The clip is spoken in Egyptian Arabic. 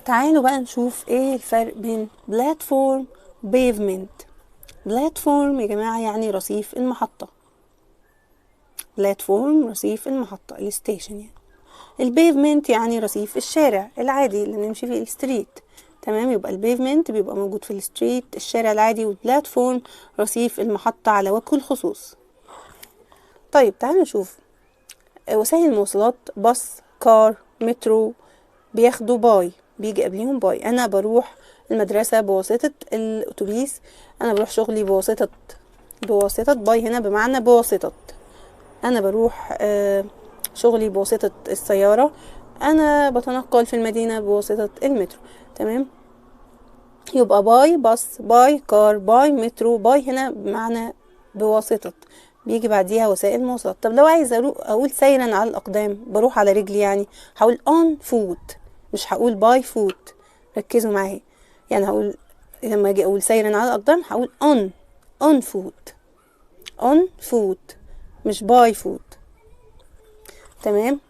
تعالوا بقى نشوف ايه الفرق بين platform، pavement. platform يا جماعة يعني رصيف المحطة، platform رصيف المحطة، ال station يعني. ال pavement يعني رصيف الشارع العادي اللي بنمشي فيه، ال street. تمام، يبقى ال pavement بيبقى موجود في ال street الشارع العادي، وال platform رصيف المحطة على وجه الخصوص. طيب تعالوا نشوف وسائل المواصلات، bus، car، metro، بياخدوا by، بيجي قبليهم by. انا بروح المدرسة بواسطة الاتوبيس، انا بروح شغلي بواسطة by هنا بمعنى بواسطة. انا بروح شغلي بواسطة السيارة، انا بتنقل في المدينة بواسطة المترو. تمام، يبقى by bus، by car، by metro. by هنا بمعنى بواسطة، بيجي بعديها وسائل مواصلات. طب لو عايزة اقول سيرا على الاقدام، بروح على رجلي يعني، هقول on foot، مش هقول by foot. ركزوا معايا، يعني هقول لما اجي اقول سيرا على الاقدام هقول on foot، on foot مش by foot. تمام.